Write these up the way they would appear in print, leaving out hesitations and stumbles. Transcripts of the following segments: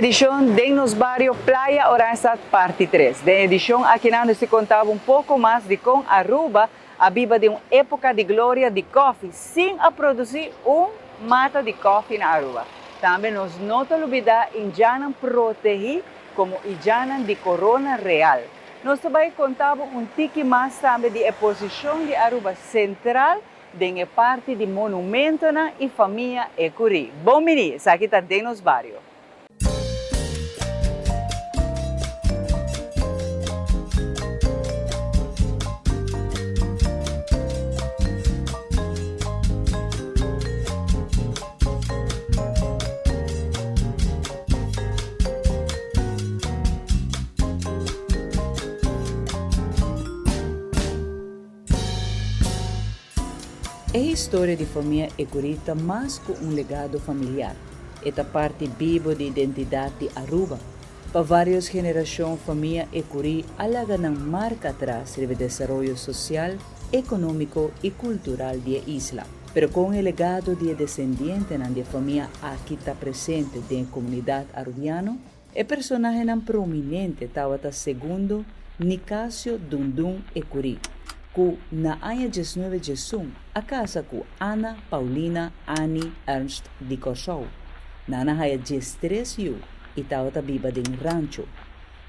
edicion Den Nos Bario Playa Oranjestad parti tres. Den edicion akinan nos ta conta bo un poco mas di con Aruba a biba den un epoca di gloria di koffie sin a produci un mata di koffie na Aruba. Tambe nos no ta lubida indjannan protehi como indjannan di corona real. Nos ta bay conta bo un tiki mas tambe di e posicion di Aruba Central den e parti di monumentonan y famia Ecury. Bon bini, esaki ta Den Nos Bario. E historia di famia Ecury ta mas cu un legado familiar, e ta parti bibo di identidad di Aruba. Pa varios generacion famia Ecury a laga nan marca atras riba e desaroyo social, economico y cultural di e isla. Pero con e legado di e descendientenan di e famia aki ta presente den e comunidad Arubiano? E personahenan prominente tabata Segundo Nicasio Dundun Ecury, ku na aña diesnuebe diesun a kasa ku Ana Paulina Annie Ernst di Kòrsou. Nan a haya diestres yu i tabata biba den rancho.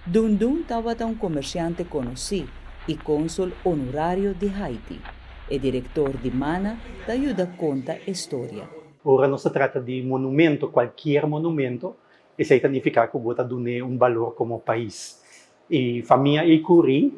Dundun tabata un komersiante konosí i kónsul honorario di Haiti. E direktor di Mana ta yuda konta e storia. Ora nos ta trata di monumento, kualkier monumento, Esei ta nifiká ku bo ta dun'é un balor komo pais. E famia Ecury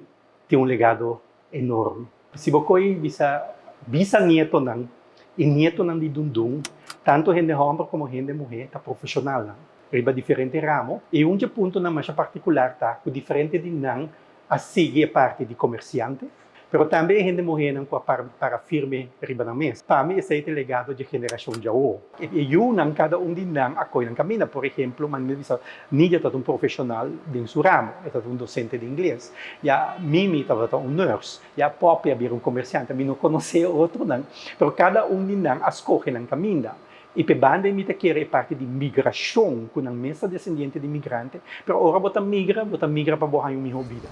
tin un legado enorme. Si bo koe bisa bisanietonan i nietonan di Dundun, tantu hende hòmber komo hende muhé ta profeshonalnan riba diferente ramo. I un dje puntonan masha partikular ta ku diferente di nan a sigui e parti di komersiante. Pero tambe e hende muhénan ku a para firme riba nan mes. Pa mi esei ta e legado dje generashon djawo. E yunan, kada un di nan a kohe nan kaminda. Por ehemplo, mami mi bisa, Nidia tabata un profeshonal den su ramo, e tabata un dosente di ingles. Ya Mimi tabata un nurse. Ya Poppy a bira un komersiante. Mi no konosé otronan, pero kada un di nan a skohe nan kaminda. I p'e banda ei mi ta kere e parti di migrashon, ku nan mes ta desendiente di migrante, pero ora bo ta migra, bo ta migra pa bo haña un mihó bida.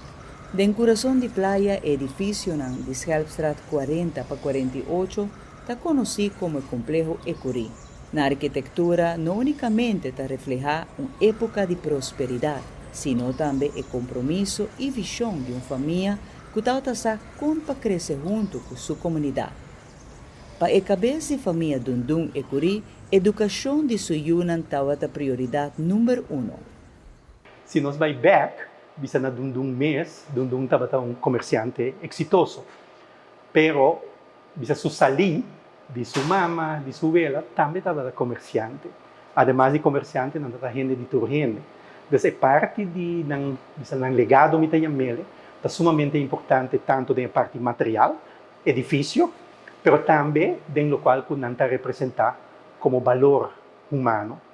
Den kurason di playa e edifisionan di Schelpstraat 40 pa 48 ta konosí komo e kompleho Ecury. Na arkitektura no únikamente ta reflehá un époka di prosperidat, sino tambe e kompromiso i vishon di un famia ku tabata sa kon pa krese huntu ku su komunidat. Pa e kabes di famia Dundun Ecury, edukashon di su yunan tabata prioridat number uno. Si nos bai bek, bisa na Dundun mes, Dundun tabata un komersiante eksitoso. Pero bisa su salí di su mama, di su wela, tambe tabata komersiante. Ademas di komersiante, nan tabata hende di tur hende. Dus e parti di nan, bisa nan legado mi ta yam'el, ta sumamente importante tantu den e parti material, edifisio, pero tambe den lokual ku nan ta representá komo balor humano.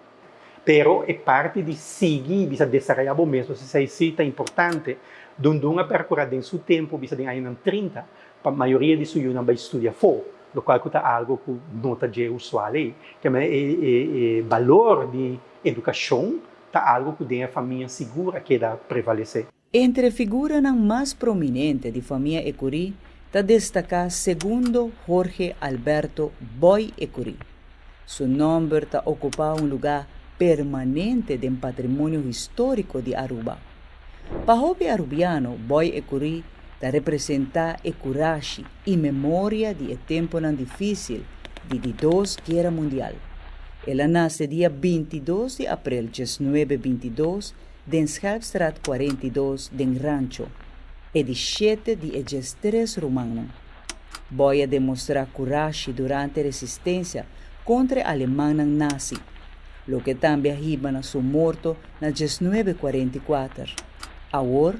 Pero e parti di sigui bisa desarayá bo mes, nos esei sí ta importante. Dundun a perkurá den su tempu, bisa den añanan 30, pa mayoria di su yunan bai studia afó, lokual ku ta algu ku no ta dje usual ei. Ke manera e balor di edukashon ta algu ku den e famia sigur a keda prevalesé. Entre figuranan mas prominente di famia Ecury ta destaká Segundo Jorge Alberto Boy Ecury. Su nòmber ta okupá un lugá permanente den patrimonio históriko di Aruba. Pa hopi arubiano Boy Ecury ta representá e kurashi i memoria di e tempunan difísil di di dos Guera Mundial. El a nase dia 22 di aprel 19 22 den Schelpstraat 42 den Rancho, e di shete di e 13 rumannan. Boy a demostrá kurashi durante resistensia kontra e alemannan nazi, loke tambe a hiba na su morto na 1944. Awor,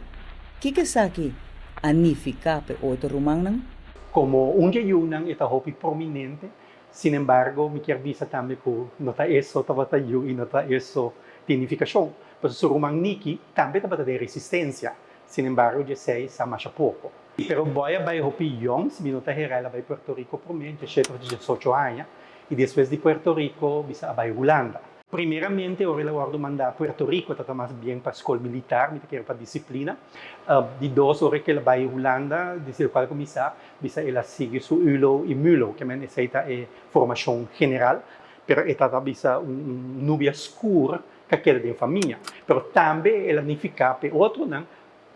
kiko esaki a nifiká pa e otro rumannan? Komo un dje yunan e ta hopi prominente, sin embargo mi kier bisa tambe ku no ta eso tabata yu i no ta eso tin nifikashon. Pasobra su ruman Niki tambe tabata den resistensia, sin embargo djesei sa masha poko. Pero Boy a bai hopi yong, si mi no ta hera el a bai Puerto Rico promé, djeshete of djesocho aña, i despues di Puerto Rico bisa a bai Hulanda. Primeramente ora el a wòrdu mandá Puerto Rico ta ta mas bien pa skol militar, mi ta kere pa disiplina. Di dos ora ku el a bai Hulanda, di lokual ku mi sa, bisa el a sigui su ulo i mulo, ke men esei ta e formashon general, pero e ta ta bisa un nubia skur ku a keda den famia. Pero tambe el a nifiká pa e otronan,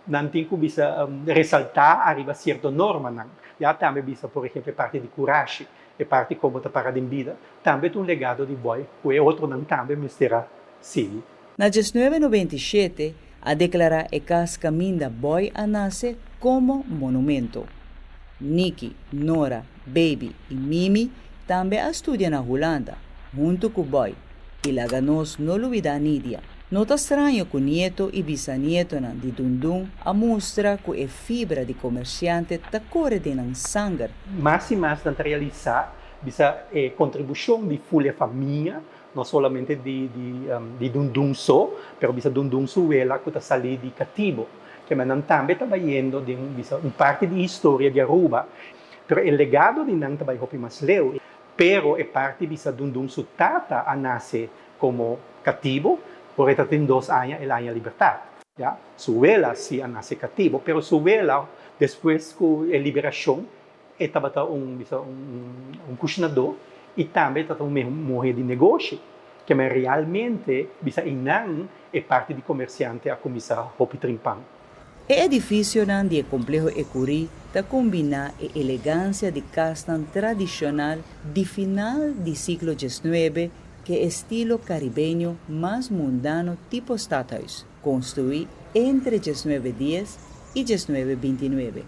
nan tin ku bisa resaltá ariba sierto normanan. Ya tambe bisa por ehempel e parti di kurashi, e parti kon bo ta para den bida, tambe ta un legado di Boy ku e otronan tambe mester a sigui. Na 1997 a deklará e kas kaminda Boy a nase komo monumento. Nicky, Nora, Baby i Mimi tambe a studia na Hulanda, huntu ku Boy, i laga nos no lubidá Nidia. No ta straño ku nieto i bisanietonan di Dundun a mustra ku e fibra di komersiante ta kore den nan sanger. Mas i mas nan ta realisá bisa e kontribushon di ful e famia, no solamente di di Dundun so, pero bisa Dundun su wela ku ta sali di katibo. Kema nan tambe ta bayendo den bisa un parti di historia di Aruba, pero e legado di nan ta bai hopi mas leu. Pero e parti bisa Dundun su tata a nase komo katibo, ora e ta tin dos aña el haña libertat. Ya, su wela si a nase katibo, pero su wela despues ku e liberashon e tabata un bisa un kushinadó i tambe e tabata un muhé di negoshi. Keme realmente bisa einan e parti di komersiante a kuminsá hopi trimpan. E edifisionan di e kompleho Ecury ta kombiná e elegansia di kasnan tradishonal di final di siglo diesnuebe ku e estilo karibeño mas mundano tipo stadhuis, konstruí entre 19 dies i 1929.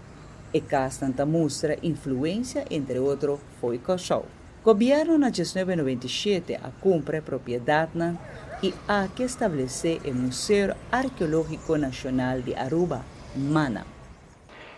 E kasnan ta mustra influensia entre otro fo'i Kòrsou. Gobièrnu na 1997 a kumpra e propiedatnan i a establesé e Museo Arkeológiko Nashonal di Aruba, MANA.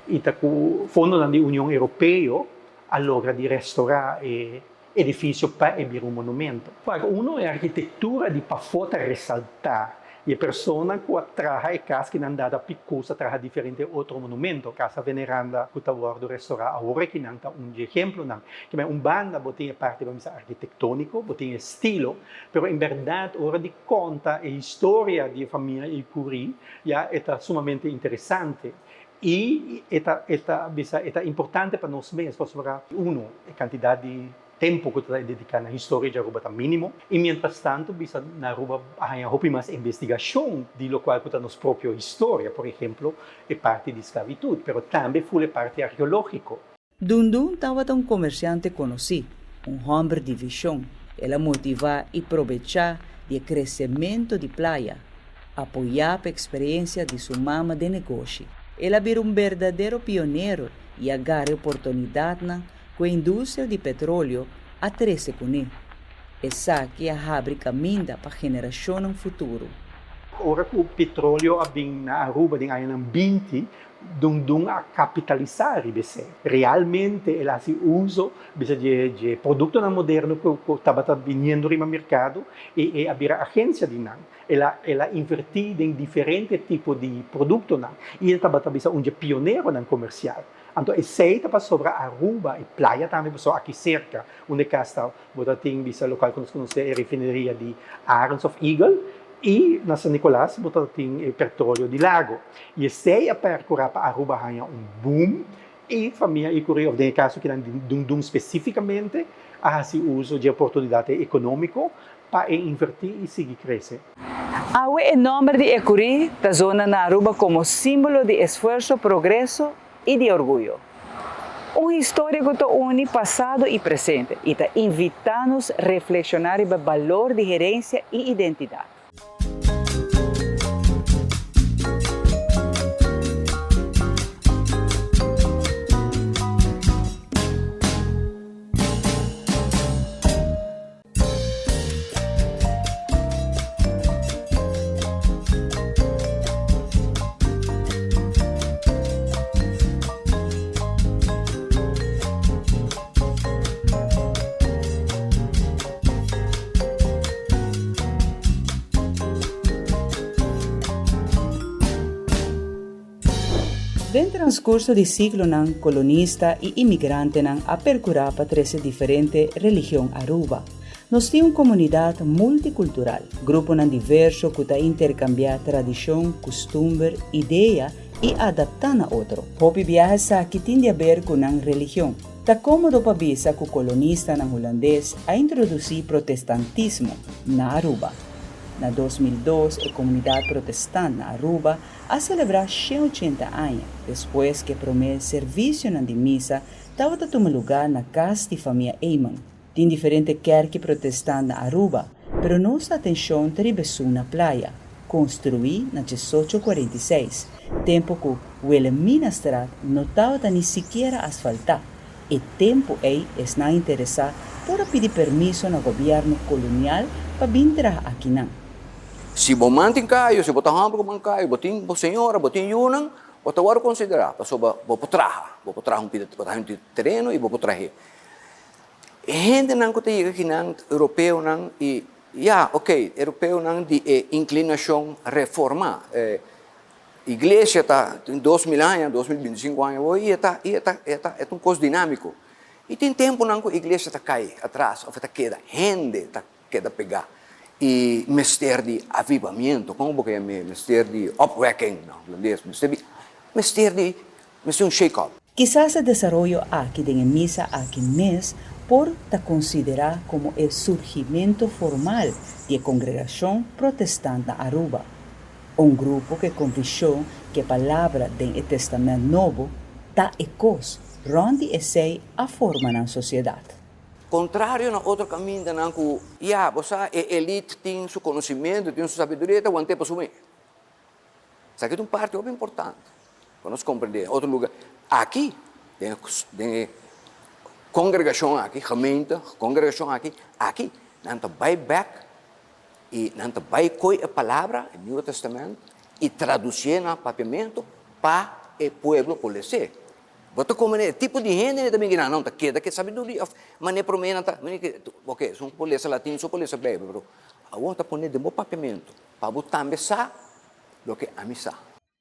I ta ku fondonan di Union Europeo a logra di restourá e edifisio pa e bira un monumento. Uno, e arkitektura di pafó ta resaltá i e persona ku a traha e kas ku nan dada Picus a traha diferente otro monumento. Casa Veneranda ku ta wòrdu restourá awor aki nan ta un di ehemplonan. Kimen un banda bo tin e parti pa bisa arkitektóniko, bo tin e estilo, pero en bèrdat ora di konta e historia di e famia Ecury ya e ta sumamente interesante i e ta e ta bisa e ta importante pa nos mes pasobra uno e kantidat di tempu ku ta dediká na historia di Aruba ta mínimo i mientras tanto bisa na Aruba a haña hopi mas investigashon di lokual ku ta nos propio historia, por ehemplo e parti di sklavitut, pero tambe ful e parti arkeológiko. Dundun tabata un komersiante konosí, un hòmber di vishon. El a motivá i probechá di e kresementu di Playa, apoyá pa eksperensia di su mama den negoshi. El a bira un berdadero pionero i a gara e oportunidatnan ku e industria di petroleo a trese kuné. Esaki a habri kaminda pa generashonnan futuro. Ora ku petroleo a bin na Aruba den añanan 20, Dundun a kapitalisá riba esei. Realmente el a hasi uso bisa dje dje produktonan moderno ku ku tabata biniendo riba merkado i e a bira agensia di nan. El a el a invertí den diferente tipo di produktonan i el tabata bisa un dje pioneronan komersial. Anto esei ta pasobra Aruba i playa tambe pasobra aki serka unda e kas ta bo ta tin bisa lokal ku nos konosé e refineria di Arends òf Eagle i na San Nicolas bo ta tin e petroleo di Lago. I esei a perkurá pa Aruba haña un boom i famia Icurí òf den e kaso kinan di Dundun spesífikamente a hasi uso dje oportunidat ekonómiko pa e invertí i sigui krese. Awe e nòmber di Ecury ta zona na Aruba komo símbolo di esfuerso, progreso i di orguyo. Un historia ku ta uni pasado i presente i ta invitá nos reflekshoná riba balor di herensia i identidat. Den transkurso di siglonan kolonista i imigrantenan a perkurá pa trese diferente religion Aruba. Nos tin un komunidat multikultural, gruponan diverso ku ta interkambiá tradishon, kustumber, idea i adaptá na otro. Hopi biaha esaki tin di aber ku nan religion. Ta kómodo pa bisa ku kolonistanan hulandes a introdusí protestantismo na Aruba. Na 2002 e komunidat protestant na Aruba a selebrá 180 aña despues ku e promé servisionan di misa tabata tuma lugá na kas di famia Eman. Tin diferente kerki protestant na Aruba, pero nos atenshon ta riba esun na Playa, konstruí na 1846, tempu ku Wilhelminastraat no tabata ni sikiera asfaltá. E tempu ei esnan interesá por a pidi permiso na gobièrnu kolonial pa bin traha akinan. Si bo man tin kayo, si bo ta hòmber ku man kayo, bo tin bo señora, bo tin yunan, bo ta wòrdu konsiderá pasobra bo por traha, bo por traha un pida, bo ta haña un tereno i bo por trah'é. E hendenan ku ta yega akinan, europeonan i, ya, oke, europeonan di e inklinashon reformá. E iglesia ta tin 2000 aña, 2025 aña awor i e ta, i e ta, e ta, e ta un kos dinámiko. I tin tempunan ku iglesia ta kai atras òf e ta keda, hende ta keda pegá i mester di avivamiento, kon bo ke yam'é? Mester di opwekking na hulandes, mester di, mester di, mester un shake up. Kisas e desaroyo aki den e misa aki mes por ta konsiderá komo e surgimento formal di e kongregashon protestant na Aruba, un grupo ku e konvikshon ku e palabra den e Testament Nobo ta e kos rònt di esei a forma nan sosiedat. Kontrario na otro kamindanan ku ya bo sa e elite tin su konosimentu, tin su sabiduria ta want'é pa su mes. Esaki ta un parti hopi importante pa nos komprendé. Otro luga, aki den den e kongregashon aki, gemeente, kongregashon aki, aki nan ta bai bèk i nan ta bai koi e palabra, e Nieuwe Testament, i tradusié na papiamentu pa e pueblo por les'é. Bo ta kome e tipo di hende ta bin gina, nan ta keda ke sabiduria of mane prome nan ta, mane ke, ok, esun ku por lesa latin, esun por lesa Bijbel, pero awor ta pone den bo papiamentu pa bo tambe sa loke ami sa.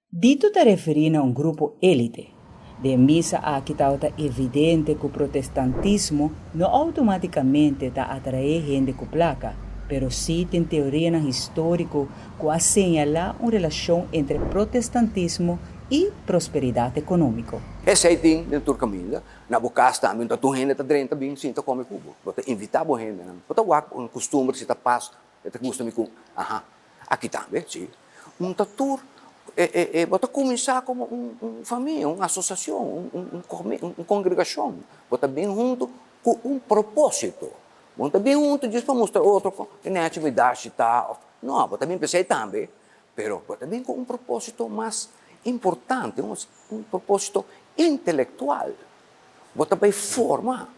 Dito ta referí na un grupo élite. Den misa aki tabata evidente ku protestantismo no outomátikamente ta atraé hende ku plaka, pero sí tin teorianan históriko ku a señalá un relashon entre protestantismo i prosperidat ekonómiko. Esei tin den tur kaminda. Na bo kas tambe un ta tur hende ta drenta bin sinta kome ku bo. Bo ta invitá bo hendenan. Bo ta wak un kustumber si ta pas, e ta gusta mi ku aha. Aki tambe, si. Un ta tur e e e bo ta kuminsá komo un un famia, un asosiashon, un un un un kongregashon. Bo ta bin huntu ku un propósito. Bo no ta bin huntu djis pa mustra otro kon e nechi mi dashi ta òf no, bo ta bin p'esei tambe. Pero bo ta bin ku un propósito mas importante, un propósito intelectual. Bo ta bai forma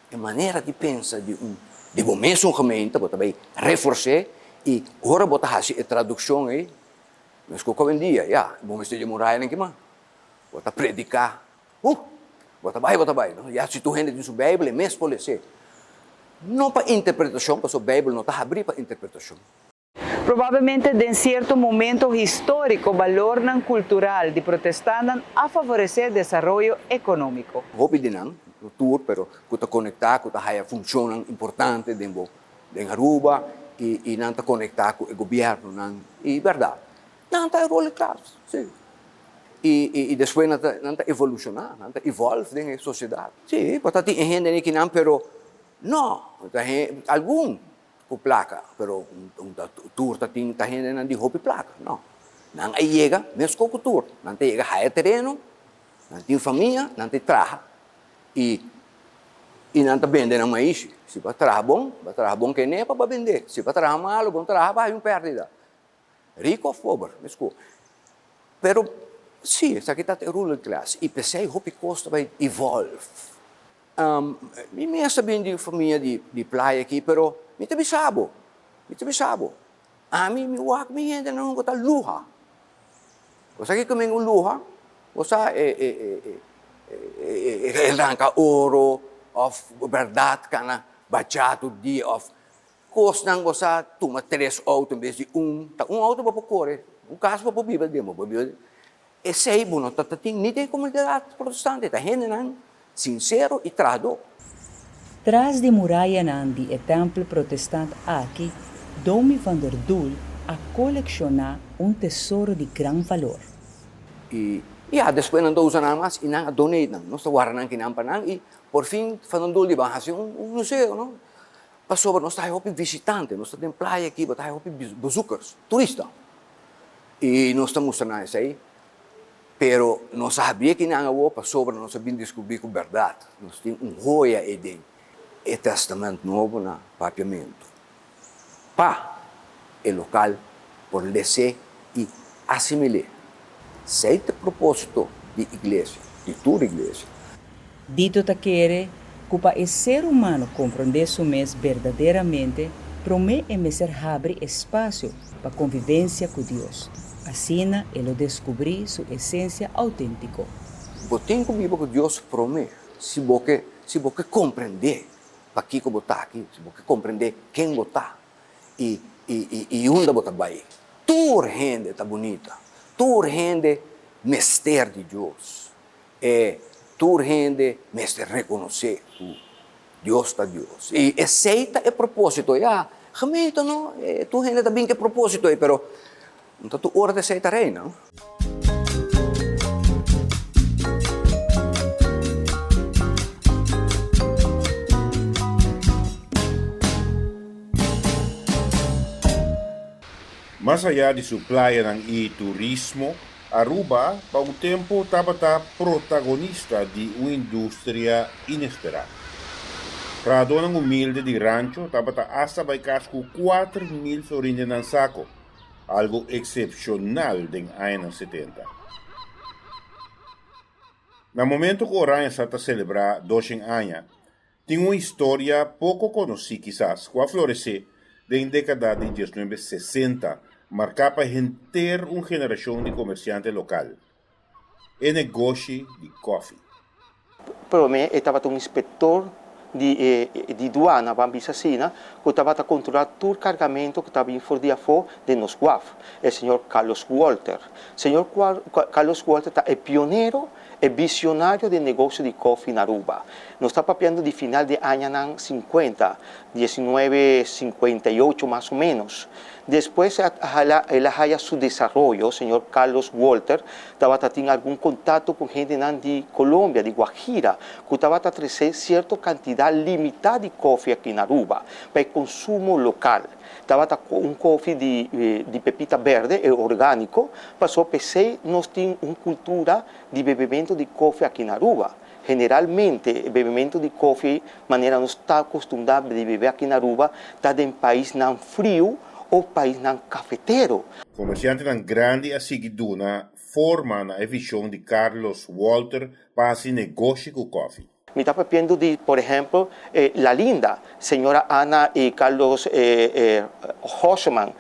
e manera di pensa di un di bo mesun gemeente, bo ta bai refors'é i ora bo ta hasi e tradukshon ei, meskos ku awendia, ya, bo mester dje muraya nan kiman. Bo ta prediká, uh, bo ta bai, bo ta bai, no? Ya si tur hende tin su Beibel, e mes por les'é. No pa interpretashon, pasobra Beibel no ta habrí pa interpretashon. Probablemente den sierto momento históriko balornan kultural di protestantnan a favoresé desaroyo ekonómiko. Hopi di nan, no tur, pero ku ta konektá, ku ta haya funshonnan importante den bo, den Aruba i i nan ta konektá ku e gobièrnunan i bèrdat nan ta e rol klas, si. I i i despues nan ta nan ta evolushoná, nan ta evolve den e sosiedat. Si, por ta tin e hende kinan pero no, ta algun Ku plaka, pero un ta tur ta tin ta hendenan di hopi plaka, no. Nan a yega meskos ku tur, nan ta yega haya tereno, nan tin famia, nan ta traha i i nan ta bende nan maishi. Si bo a traha bon, bo a traha bon kenepa bo a bende, si bo a traha malu, bo no traha bo a haya un pèrdida. Riku òf pober, meskos. Pero si, esaki ta e ruling class i p'esei hopi kos ta bai evolve. Mi mes ta bin di un famia di playa aki, pero mi ta bisa bo, mi ta bisa bo, ami mi wak mi hendenan nunka ta luha. Bo sa kiko men un luha? Bo sa e e e e ranka oro òf bèrdat kana bachá tur dia òf kosnan bo sa tuma tres outo en bes di un, ta un outo bo por kore, un kas bo por biba den, bo por biba den. Esei bo no ta ta tin ni den komunidat protestante, ta hendenan sinsero i trahadó. Tras di murayanan di e tèmpel protestant aki, Domi van der Doel a kolekshoná un tesoro di gran valor. I ya, despues nan ta usa nan mas i nan a donate nan. Nos ta warda nan kinan pa nan i por fin Van der Doel di ban hasi un museo, no? Pasobra nos ta haya hopi visitante, nos ta den playa aki, bo ta haya hopi bezoekers, turista. I nos ta mustra nan esei, pero nos a habia kinan awor pasobra nos a bin diskubrí ku bèrdat nos tin un hoya ei den e Tèstamènt Nobo na papiamentu, pa e lokal por les'é i asimil'é. Esei ta e propósito di iglesia, di tur iglesia. Dito ta kere ku pa e ser humano komprondé su mes berdaderamente, promé e mester habri espasio pa konvivensia ku Dios. Asina e lo deskubrí su esensia outéntiko. Bo tin ku biba ku Dios promé si bo ke si bo ke komprendé pakiko bo ta aki, si bo ke komprendé ken bo ta i i i i unda bo ta bai. Tur hende ta bunita, tur hende mester di Dios. E tur hende mester rekonosé ku Dios ta Dios. I esei ta e propósito. Ya, gemeente no, e tur hende ta bin ku e propósito ei, pero no ta tur ora ta esei ta reina, no. Mas ayá di su playanan i turismo, Aruba pa un tempu tabata protagonista di un industria inesperá. Trahadónan humilde di rancho tabata asta bai kas ku 4000 florin den nan sako, algu eksepshonal den añanan setenta. Na momento ku Oranjestad ta selebrá doshen aña, tin un historia poko konosí kisas ku a floresé den dékada di diesnuebe sesenta, marká pa henter un generashon di komersiante lokal, e negoshi di kòfi. Promé e tabata un inspektor di e di duana, ban bisa asina, ku tabata kontrolá tur kargamentu ku ta bin for di afó den nos waf, e señor Carlos Walter. Señor Carlos Walter ta e pionero E visionario den negocio di kofi na Aruba. Nos ta papiando di final di añanan sinkuenta, diesnuebe sinkuenta i ocho mas o menos. Despues a hala el a haya su desaroyo, señor Carlos Wolter tabata tin algun kontakto ku hendenan di Colombia, di Guajira, ku tabata trese sierto kantidat limitá di kofi aki na Aruba pa e konsumo lokal. Tabata un kofi di di pepita berde, e orgániko, paso p'esei nos tin un kultura di bebementu di kofi aki na Aruba. Generalmente e bebementu di kofi manera nos ta akustumbrá di bebe aki na Aruba ta den paisnan friu òf paisnan kafetero. Komersiantenan grandi a sigui duna forma na e vishon di Carlos Walter pa hasi negoshi ku kofi. Mi ta papiando di, por ehempel, La Linda, señora Ana y Carlos Hoseman.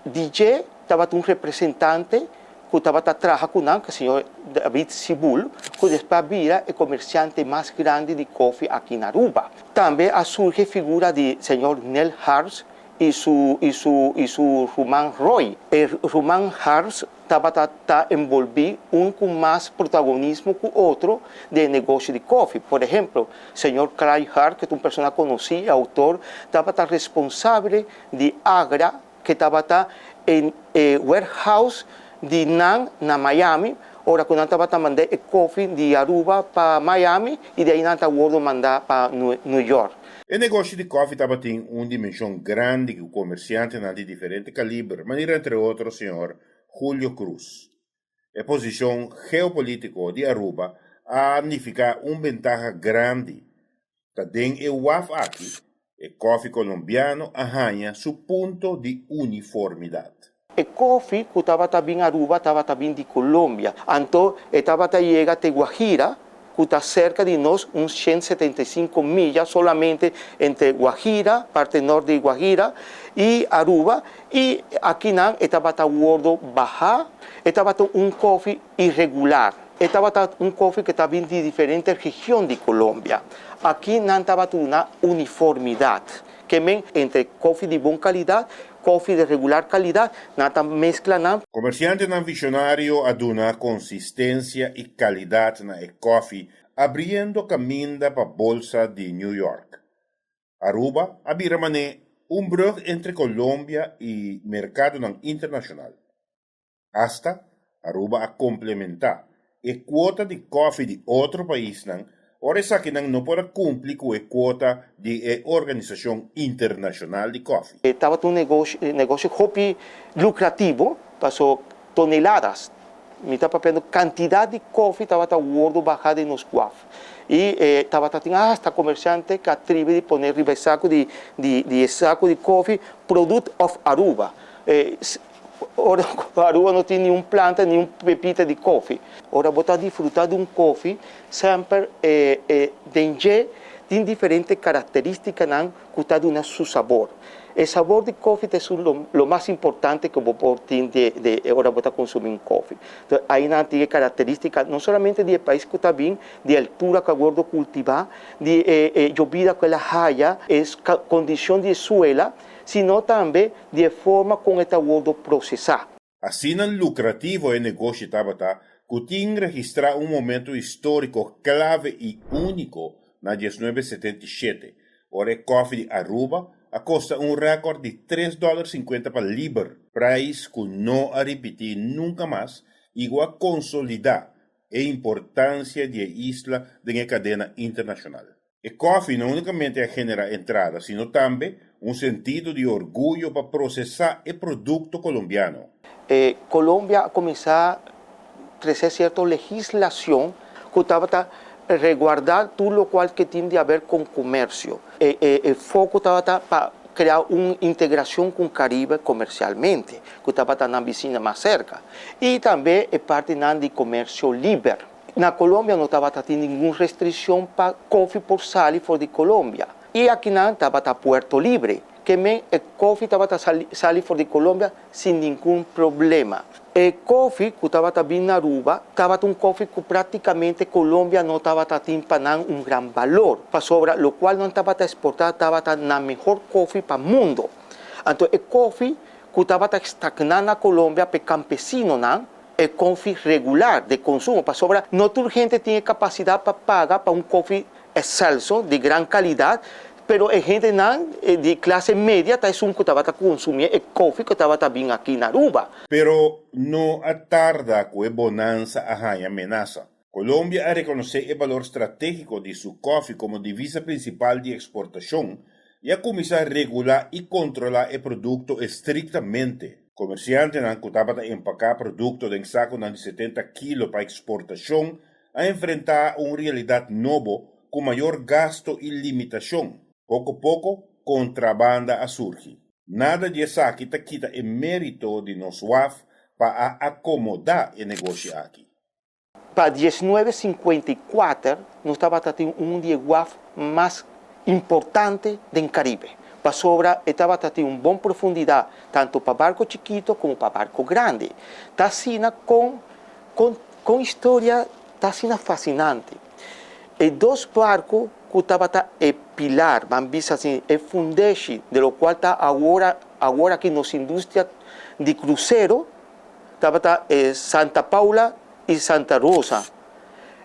Di dje tabata un representante cu tabata traha cu nan, cu señor David Sibul, cu despues a bira e comerciante mas grandi di kofi aki na Aruba. Tambe a surgi e figura di señor Nel Harms y su y su y su ruman Roy. E ruman Harms tabata ta enbolbí un ku mas protagonismo ku otro den e negoshi di kofi. Por ehemplo, señor Clyde Hart, ku ta un persona konosí i outor, tabata responsable di Agra ku tabata e e warehouse di nan na Miami, ora ku nan tabata manda e kofi di Aruba pa Miami i di ei nan ta wordo manda pa New York. E negoshi di kòfi tabatin un dimenshon grandi ku komersiantenan di diferente kaliber, manera entre otro señor Julio Cruz. E posishon geopolítiko di Aruba a nifiká un bentaha grandi. Ta den e waf aki e kòfi kolombiano a haña su punto di uniformidat. E kofi ku tabata bin Aruba tabata bin di Colombia. Anto e tabata yega te Guajira, ku ta serka di nos, un 175 milla solamente entre Guajira, parte nort di Guajira, i Aruba, i akinan e tabata wordo baha. E tabata un kofi iregular. E tabata un kofi ku ta bin di diferente region di Colombia. Aki nan tabata duna uniformidat. Ke men entre kofi di bon kalidat, kofi di regular kalidat, nan ta meskla nan. Komersiantenan visionario a duna konsistensia i kalidat na e kofi, abriendo kaminda pa bolsa di New York. Aruba a bira manera un brug entre Colombia y mercadonan internacional. Hasta Aruba a complementa e cuota di koffie di otro paisnan, ora esakinan no por a cumpli cu e cuota di e Organisacion Internacional di Koffie. Tabata un negoshi, negoshi hopi lucrativo, paso toneladas, mi ta papiando cantidad di koffie tabata wordo baha den nos waf. Y tabata tin hasta comerciante cu a tribi di pone riba e saco di di di e saco di koffie product of Aruba. Ora Aruba no tin ni un planta ni un pepita di koffie. Ora bo ta disfruta di un koffie, semper den dje tin diferente caracteristicanan cu ta duna su sabor. E sabor di koffie ta esun lo lo mas importante cu bo por tin de de ora bo ta consumi un koffie. Entonces ainan tin e caracteristica no solamente di e pais cu ta bin, di e altura cu a wordo cultiva, di e e yobida cu el a haya, e condicion di e suela, sino tambe di e forma con e ta wordo procesa. Asina lucrativo e negoshi tabata cu tin registra un momento historico clave y unico na 1977, ora e koffie di Aruba a costa un record di tres dollar 50 pa liber, prijs cu no a ripiti nunca mas y cu a consolida e importancia di e isla den e cadena internacional. E koffie no unicamente a genera entrada, sino tambe un sentido di orguyo pa procesa e producto colombiano. Colombia a cuminsa trece cierto legislacion cu tabata reguarda tur locual cu tin di haber con comercio. E foco tabata pa crea un integracion cu Caribe comercialmente, cu tabata nan bicina mas cerca, y tambe e partinan di comercio liber. Na Colombia no tabata tin ningun restriccion pa koffie por sali for di Colombia. Y akinan tabata puerto libre. Ke men e koffie tabata sali for di Colombia sin ningun problema. E koffie cu tabata bin na Aruba tabata un koffie cu practicamente Colombia no tabata tin pa nan un gran balor, pasobra locual nan tabata exporta tabata nan mehor koffie pa mundo. Anto e koffie cu tabata stagna na Colombia p'e campesinonan, e koffie regular de consumo, pasobra no tur hende tin e capacidad pa paga pa un koffie excelso di gran calidad, pero e hendenan di clase media ta esun cu tabata consumi e koffie cu tabata bin aki na Aruba. Pero no a tarda cu e bonansa a haña menasa. Colombia a reconoce e balor strategico di su koffie como divisa principal di exportacion y a cuminsa regula y controla e producto estrictamente. Comerciantenan cu tabata empaca producto den saconan di 70 kilo pa exportacion a enfrenta un realidad nobo cu mayor gasto y limitacion. Poco poco, contrabanda a surgi. Nada di esaki ta kita e merito di nos waf pa a acomoda e negoshi aki. Pa 1954 nos tabata tin un di e waf mas importante den Caribe, pasobra e tabata tin un bon profundidad tanto pa barco chikito como pa barco grandi. Ta asina con con con historia ta asina fascinante. E dos barco cu tabata e pilar, ban bisa asina, e fundeshi de locual ta awor awor aki nos industria di crucero, tabata e Santa Paula y Santa Rosa.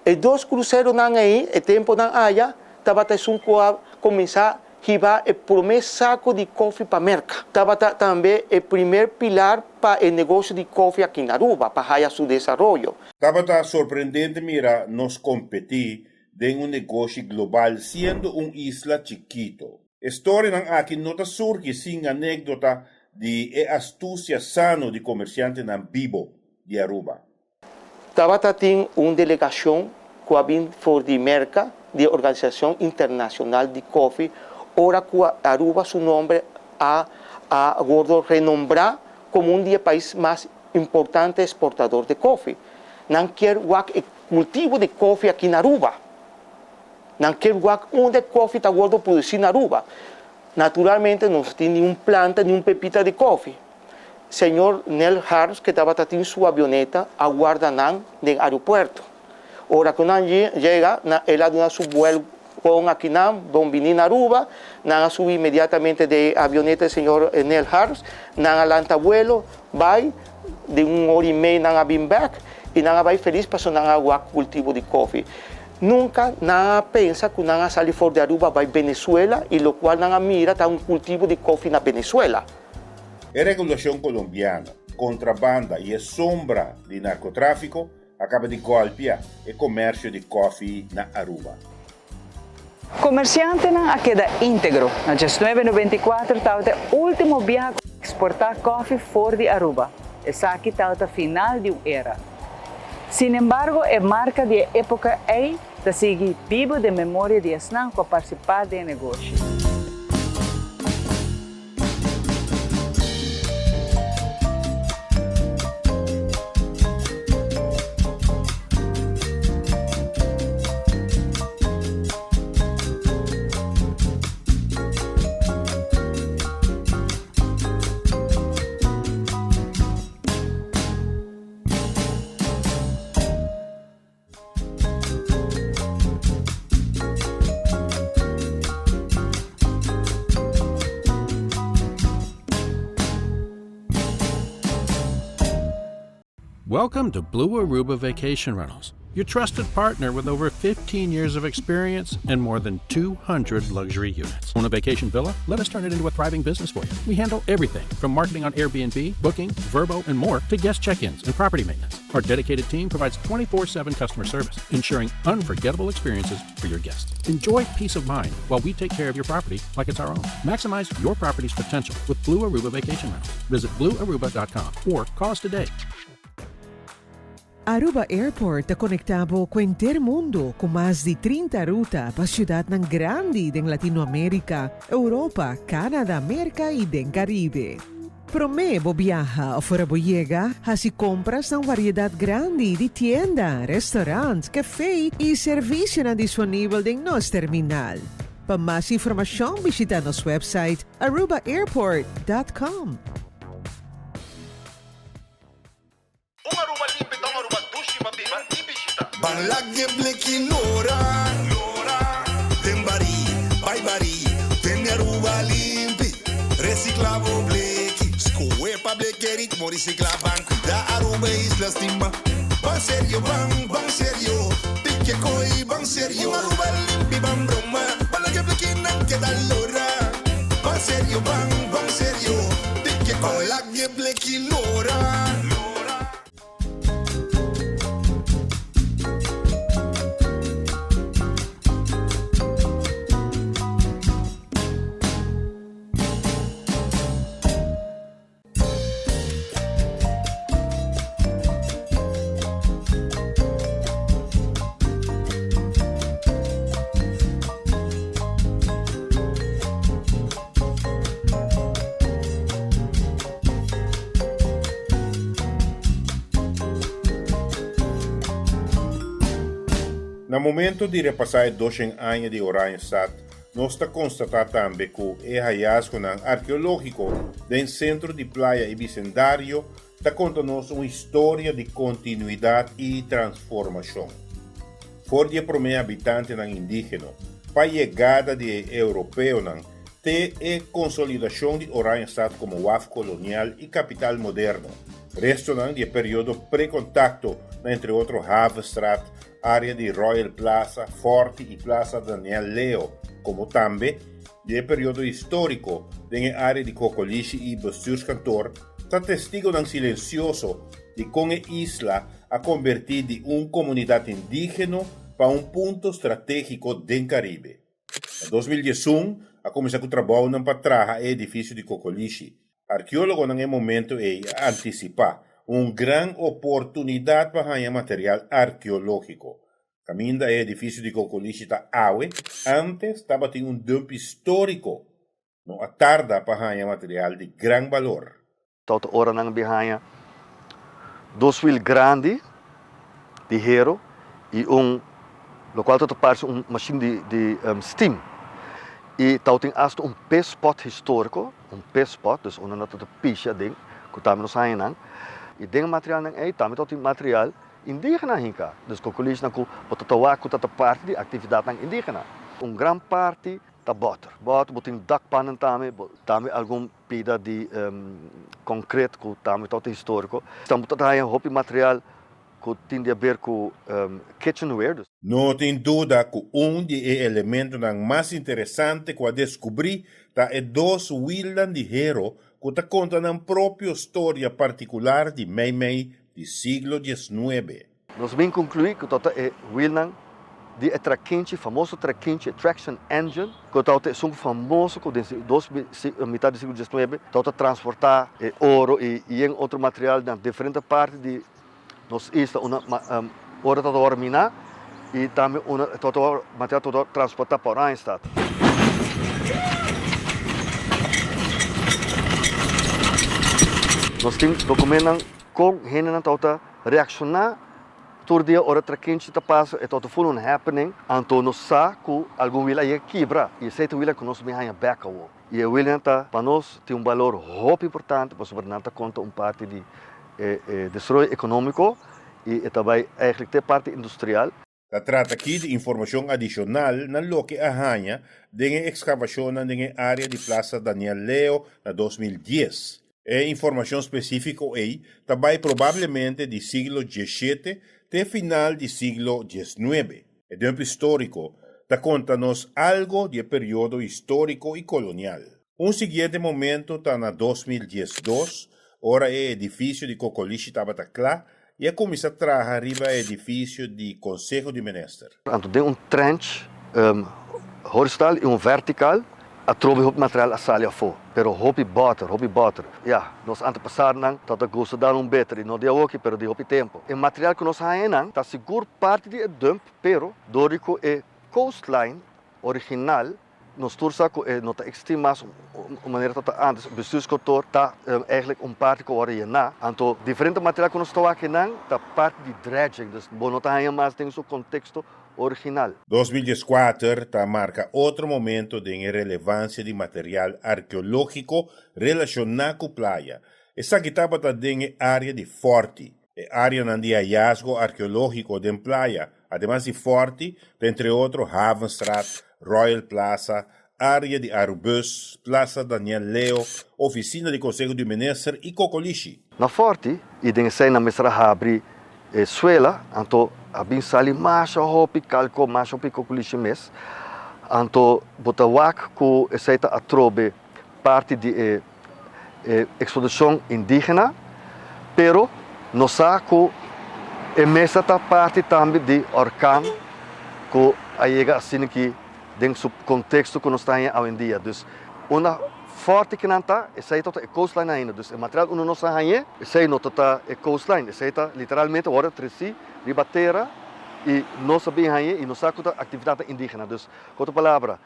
E dos cruceronan ey, e temponan aya, tabata esun cu a cuminsa hiba e prome saco di koffie pa Merca. Tabata tambe e primer pilar pa e negocio di koffie aki na Aruba, pa haya su desaroyo. Tabata sorprendente mira nos competi den un negoshi global siendo un isla chikito. E storianan aki no ta surgi sin anecdota di e astucia sano di comerciantenan bibo di Aruba. Tabata tin un delegacion cu a bin for di Merca di e Organisacion Internacional di Koffie ora cu Aruba su nomber a a wordo renombra como un di e pais mas importante exportador di koffie. Nan kier wak e cultivo di koffie aki na Aruba. Nan kier wak unda e koffie ta wordo produci na Aruba. Naturalmente no tin ni un planta ni un pepita di koffie. Señor Nel Harms ke tabata tin su avioneta a warda nan den aeropuerto. Ora ku nan yega, el a duna su buelgon aki nan, bon bini na Aruba. Nan a subi inmediatamente den e avioneta di señor Nel Harms. Nan a lanta vuelo bai, den un ora i mei nan a bin bek i nan a bai felis pasobra nan a wak kultivo di koffie. Nunka nan a pensa ku nan a sali for di Aruba bai Venezuela i lokual nan a mira ta un kultivo di kofi na Venezuela. E regulashon kolombiano, kontrabanda i e sombra di narkotráfiko a kaba di gòlpia e komersio di kòfi na Aruba. Komersiantenan a keda íntegro. Na diesnuebe noventa i kuater tabata e último biaha ku a eksportá kòfi for di Aruba. Esaki tabata final di un era. Sinembargo, e marka di e époka ei ta sigui bibu den memoria di esnan ku a partisipá den e negoshi. Welcome to Blue Aruba Vacation Rentals, your trusted partner with over 15 years of experience and more than 200 luxury units. Own a vacation villa? Let us turn it into a thriving business for you. We handle everything from marketing on Airbnb, booking, Verbo, and more to guest check ins and property maintenance. Our dedicated team provides 24 7 customer service, ensuring unforgettable experiences for your guests. Enjoy peace of mind while we take care of your property like it's our own. Maximize your property's potential with Blue Aruba Vacation Rentals. Visit bluearuba.com or call us today. Aruba Airport ta conecta bo cu henter mundo cu mas di 30 ruta pa ciudadnan grandi den Latinoamerica, Europa, Canada, Merca y den Caribe. Prome bo biaha of ora bo yega, haci compras na un variedad grandi di tienda, restaurant, cafe y servicionan disponibel den nos terminal. Pa mas informacion bishita nos website arubaairport dot com. Un Aruba limpi ta un Aruba dushi pa biba y bishita. Ban lag'e bleki lora, den barí, bai barí, tene Aruba limpi, recicla bo bleki, scohe pa bleke ritmo recicla, ban cuida Aruba e isla stima, ban serio, ban, ban serio, pike coy, ban serio, un Aruba limpi, ban broma, ban lag'e blekinan keda lora, ban serio, ban, ban serio, pike coy, lag'e bleki lora. Na momento di repasá e doshen aña di Oranjestad, nos ta konstatá tambe ku e hayasgonan arkeológiko den sentro di playa i bisendario ta konta nos un historia di kontinuidat i transformashon. For di e promé habitantenan indígeno pa yegada di e europeonan te e konsolidashon di Oranjestad komo waf kolonial i kapital moderno. Restonan di e periodo prekontakto na entre otro Havenstraat, área di Royal Plaza, Forti i Plaza Daniel Leo, komo tambe di e periodo históriko den e área di Kokolishi i Bestuurskantoor, ta testigonan silensioso di kon e isla a kombertí di un komunidat indígeno pa un punto stratégiko den Karibe. Na 2011 a kuminsá ku trabounan pa traha e edifisio di Kokolishi. Arkeólogonan e momento ei a antisipá un gran oportunidat pa haña material arkeológiko. Kaminda e edifisio di Kokolishi ta awe, ántes tabatin un dump históriko. No a tarda pa haña material di gran balor. Tot ora nan bin haña dos wiel grandi di hero i un lokual ta parse un mashin di di steam. I tabatin asta un pespot históriko, un pespot, dus unda nan ta pisha aden, ku tambe nos haña nan. I den e materialnan ei tambe tabatin material indígena hinka, dus kokolishnan ku bo ta ta wak ku ta ta parti di aktividatnan indígena. Un gran parti ta bòter. Bòter, bo tin dakpannen tambe, bo tambe algun pida di konkret ku tambe tabata históriko. Tambe bo ta haña hopi material. ku tin di haber ku kitchenware. No tin duda ku un di e elementonan mas interesante ku a deskubrí ta e dos wilnan di hero ku ta konta nan propio storia partikular di meimei di siglo diesnuebe. Nos bin conclui cu tabata e wielnan di e trakinchi, famoso trakinchi, e traction engine, cu tabata esun famoso cu den dos mitad di siglo diesnuebe tabata transporta e oro y yen otro material na diferente parti di nos isla unda oro tabata worde mina y tambe unda tabata worde material tabata worde transporta pa Oranjestad. Nos tin documentnan con hendenan tabata Reakshoná tur dia ora trakinchi ta pasa e ta ful un happening, anto nos sa ku algun wil a yega kibra i esei ta wilnan ku nos bin haña bèk awor. I e wilnan ta pa nos tin un balor hopi importante pasobra nan ta konta un parti di e desaroyo ekonómiko i e ta bai eigentlik te parti industrial. Ta trata aki di informashon adishonal na loke a haña den e ekskavashonnan den e área di Plaza Daniel Leo na 2010. E informashon spesífiko ei ta bai probablemente di siglo diesshete te final di siglo diesnuebe. E dump históriko ta konta nos algo di e periodo históriko i kolonial. Un siguiente momento ta na 2012, ora e edifisio di Kokolishi tabata kla i a kuminsá traha riba e edifisio di Konseho di Minister. Anto den un trench horizontal i un vertical atrobe hopi material a sali afó, pero hopi bòter, hopi bòter. Ya, nos antepasarnan tabata gusta dal un beter, i no di awoki, pero di hopi tempu. E material ku nos haña einan ta sigur parti di e dump, pero dor di ku e coastline original Nos tur sa ku e no ta eksistí mas un manera ta ta antes. Bestuurskantoor ta eigenlijk un parti ku a wòrdu yená. Anto diferente material ku nos ta wak einan ta parti di dredging, dus bo no ta haña mas den su konteksto original. 2014 ta marka otro momento den e relevansia di material arkeológiko relashoná ku playa. Esaki tabata den e área di Fòrti. E áreanan di hayasgo arkeológiko den playa, ademas di Fòrti, ta entre otro Havenstraat, Royal Plaza, área di Arubus, Plaza Daniel Leo, ofisina di Konseho di Minister i Kokolishi. Na Fòrti i den esei nan mester a habri e suela, anto a bin sali masha hopi kalko, masha hopi kokolishi mes. Anto bo ta wak ku esei ta atrobe parti di e e eksplotashon indígena, pero nos sa ku e mester ta parti tambe di orkan ku a yega asina aki den su konteksto ku nos ta haña awendia. Dus unda fòrti ku nan ta, esei ta e coastline ainda. Dus e material unda nos a hañ'é, esei no ta ta e coastline, esei ta literalmente wòrdu tresí riba tera i nos a bin hañ'é i nos sa ku ta aktividatnan indígena. Dus ku otro palabra,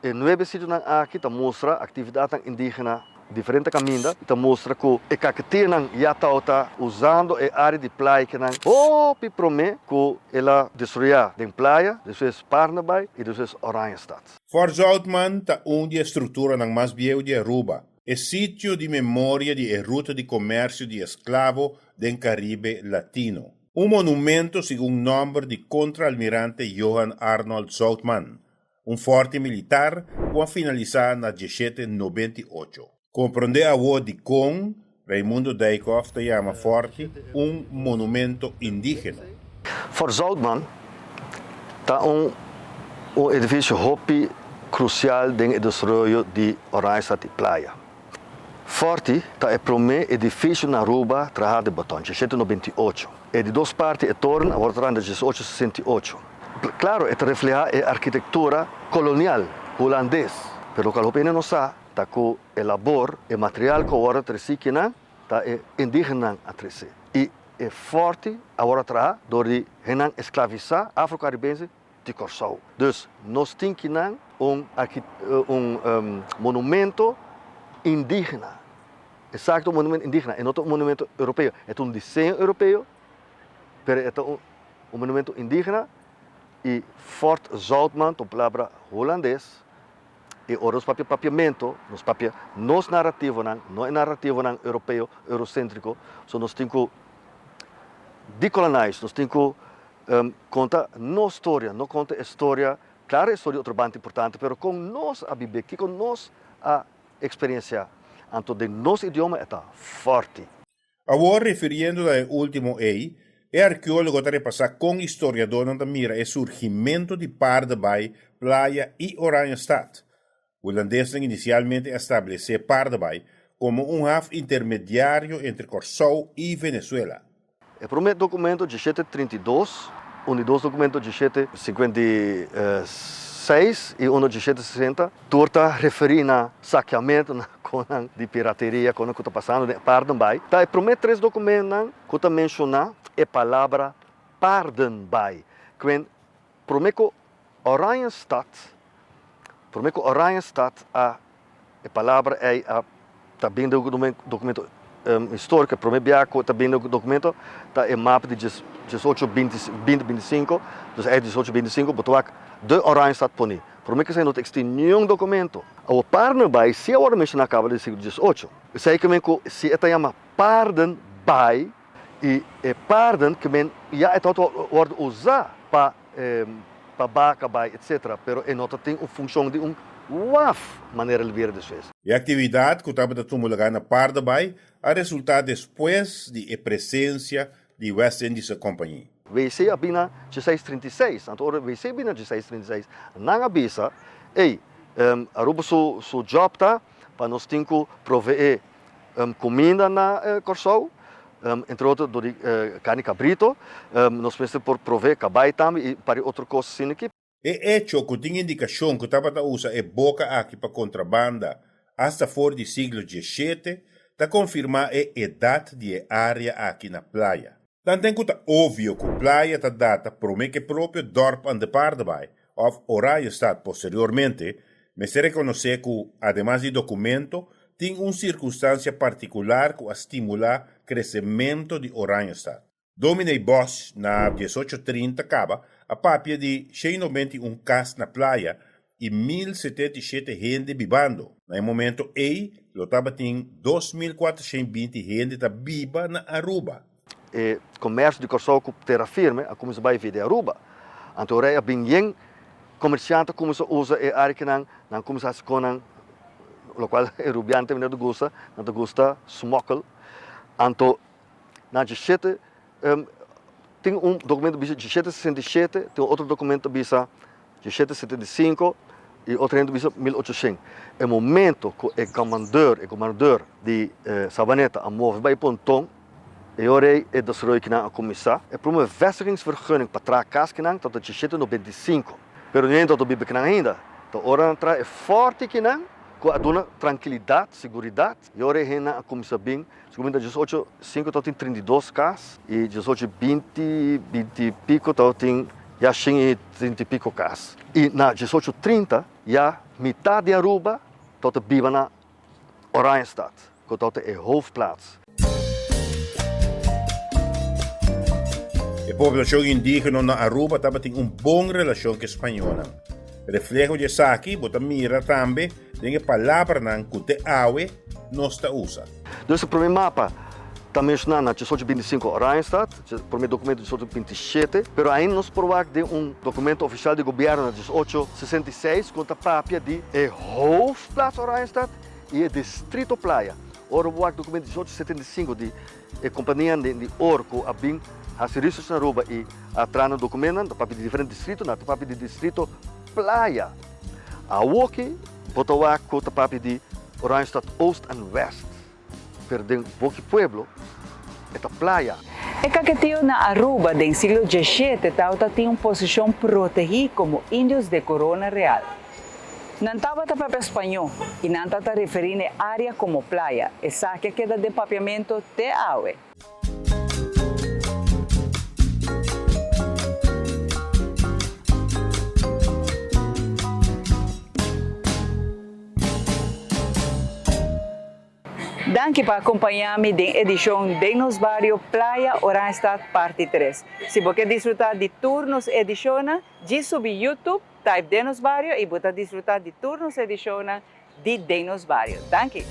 E nuebe sitionan aki ta mustra aktividatnan indígena diferente kaminda i ta mustra ku e kaketiernan ya tabata usando e área di playanan hopi promé ku el a destruya den playa, despues Parnabai i despues Oranjestad. Fort Zoutman ta un di e strukturanan mas bieu di Aruba, e sitio di memoria di e ruta di komersio di esklavo den Karibe Latino. Un monumento segun nòmber di kontraalmirante Johan Arnold Zoutman, Un fòrti militar ku a finalisá na dieshete nobenta i ocho. Komprondé awor dikon Raimundo Dijkhoff ta yama fòrti un monumento indígeno. Fort Zoutman ta un un edifisio hopi krusial den e desaroyo di Oranjestad i Playa. Fòrti ta e promé edifisio na Aruba trahá di beton, 1898. E di dos parti, e toren, a wòrdu trahá na 1868. Klaro, e ta reflehá e arkitektura kolonial hulandes, pero lokual hopi hende no sa ta ku e labor, e material ku a wòrdu tresí kinan ta e indígenanan a tresé. I e fòrti a wòrdu trahá dor di hennan esklavisá afro-karibense di Kòrsou. Dus nos tin kinan un un monumento indígena. Esaki ta un monumento indígena, e no ta un monumento europeo. E ta un diseño europeo, pero e ta un Un monumento indígena i Fort Zoutman ta un palabra hulandes i ora nos papia papiamento nos papia nos narativonan, no e narativonan europeo, eurocéntrico, so nos tin ku decolonize, nos tin ku konta nos storia, no konta e storia, klaro e storia di otro banda ta importante, pero kon nos a bib'é, kiko nos a eksperensiá, anto den nos idioma e ta fòrti. Awor, refiriendo na e último ei, E arkeólogo ta repasá kon historiadónan ta mira e surgimentu di Paardenbaai, Playa i Oranjestad. Hulandesnan inisialmente a stablesé Paardenbaai komo un haf intermediario entre Kòrsou i Venezuela. E promé dokumento diesshete 32, un di dos dokumento diesshete 56 i uno diesshete 60, tur ta referí na sakeamentu, na konan di pirateria, konan ku ta pasando den Paardenbaai. Ta e promé tres dokumentonan ku ta menshoná e palabra Paardenbaai, kuen promé ku Oranjestad, promé ku Oranjestad a e palabra ei a ta bin den dokumento históriko, e promé bia ku ta bin den dokumento ta e mapa di diesocho binti binti binti sinku, dus ei diesocho binti sinku bo ta wak de Oranjestad poni. Promé ku esei no ta eksistí niun dokumento. Awor Paardenbaai si a wòrdu menshoná kaba den siglo diesocho. Esei ke men ku si e ta yama Paardenbaai i e paarden ke men ya e tabata wòrdu usá pa pa baka bai etc. Pero e no ta tin un funcion di un waf manera el bira despues. E actividad cu tabata tuma lugar na Paardenbaai a resulta despues di e presencia di West Indische Compagnie. WC a bin na dieseis trinta i seis, anto ora WC bin na dieseis trinta i seis nan a bisa, ey, Aruba su su job ta pa nos tin cu provee Cuminda na Corsou, entre otro dor di carni cabrito, nos mester por provee cabay tambe y par di otro cos asina aki. E echo cu tin indicacion cu tabata usa e boca aki pa contrabanda hasta for di siglo diesshete ta confirma e edad di e area aki na Playa. Tanten cu ta obvio cu Playa ta data prome cu e propio dorp aan de Paardenbaai of Oranjestad posteriormente, mester reconoce cu, ademas di documento, tin un circunstancia particular cu a stimula crecemento di Oranjestad. Dominee Bosch na diesocho trinta caba a papia di 191 cas na Playa y 1077 hende bibando. Na e momento ey lo tabatin 2420 hende ta biba na Aruba. E komersio di Kòrsou ku tera firme a kuminsá bai via di Aruba. Anto ora a bin yen komersiante a kuminsá usa e áreanan, nan a kuminsá hasi konan, lokual e rubian tambe no ta gusta, nan ta gusta smokkel. Anto na diesshete tin un dokumento bisa diesshete sesenta i shete, tin otro dokumento ta bisa Diesshete setenta i sinku i otro hende bisa mil ochoshen. E momento ku e komandor, e gobernador di Sabaneta a move bai Ponton, e ora ei e desaroyo kinan a kuminsá. E prome vestigingsvergunning pa traha kas kinan tabata diesshete nobenta i sinku. Pero niun hende tabata biba kinan ainda. Ta ora nan traha e fòrti kinan ku a duna trankilidat, seguridat, e ora ei hendenan a kuminsá bin. Segun mi ta diesocho sinku tabatin 32 kas i diesocho binti, binti i piko tabatin ya shen i trinta i piko kas. I na diesocho trinta ya mitat di Aruba tabata biba na Oranjestad, ku tabata e hoofdplaats. E poblashon indigeno na Aruba tabatin un bon relashon ku e spañolnan. Refleho di esaki bo ta mira tambe den e palabranan ku te awe nos ta usa. Dus e promé mapa ta menshoná na diesocho binti sinku Oranjestad, e promé dokumento diesocho binti shete, pero ainda nos por wak den un dokumento ofishal di gobièrnu na diesocho sesenta i seis ku ta papia di e hoofdplaats Oranjestad i e distrito Playa. Ora bo wak dokumento diesocho setenta i sinku di e kompanianan di or ku a bin hasi research na Aruba i a traha nan dokumentonan ta papia di diferente distritonan, ta papia di distrito Playa. Awoki bo ta wak ku ta papia di Oranjestad Oost en West, pero den boki pueblo e ta Playa. E kaketio na Aruba den siglo diesshete tabata tin un posishon protegí komo indios de Corona Real. Nan tabata papia spañó i nan tabata referí na e área komo Playa. Esaki a keda den papiamentu te awe. Danki pa acompaña mi den edicion Den Nos Bario Playa Oranjestad parti tres. Si bo ke disfruta di tur nos edicionnan, djis subi YouTube, type Den Nos Bario y bo ta disfruta di tur nos edicionnan di Den Nos Bario. Danki!